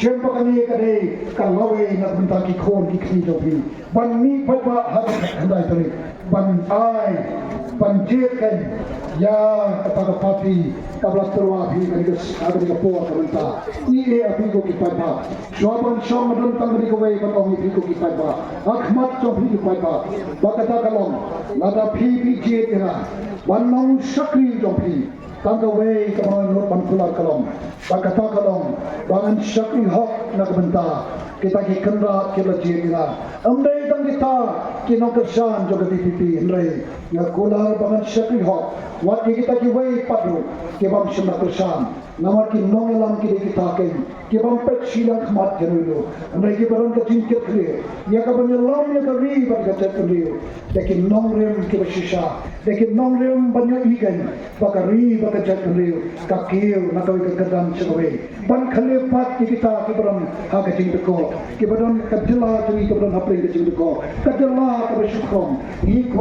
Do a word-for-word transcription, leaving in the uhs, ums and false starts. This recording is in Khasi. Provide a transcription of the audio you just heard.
Shem ba kane ka dei ka lawei na ka bynta ki khun ki kti jong phi ban mih paidbah ha ka khyndai tarik, ban ai, ban jied kein ïa kata ka party kaba la tyrwa phi ha kane ka por ka bynta. Ïa phi ko ki paidbah, shuwa ban shong don tang kane kawei ban ong ïa phi ko ki paidbah ha khmat jong phi ki paidbah ba kata ka long lada phi phi jied ïa nga ban long shakri jong phi. Tang kawei kaba ngan nud ban kular ka long ba kata ka long ba ngan shakri hok na ka bynta kita ki kynrad ki la jied ïa nga. Ym dei tang kita ki nongkyrshan jong ka VPP, hynrei nga kular ba ngan shakri hok wat ïa kita kiwei pat ruh ki bym shym la kyrshan. Namar ki nongïalam ki dei kita kein ki bym peit shiliang khmat ïa ruh ruh, hynrei kiba don ka jingkitkhlieh ïa ka ban ïalam ïa ka ri bad ka jaitbynriew. Da ki nongrim kiba shisha, da ki nongrim ban ïohi kein ba ka ri bad ka jaitbynriew ka kiew na kawei ka kyrdan sha kawei. Ban khleh pat ïa kita kiba don ha ka jingdukor, kiba don ka jylla jong ngi kaba don hapdeng ka jingdukor, ka jylla kaba shukor. Ngi kwah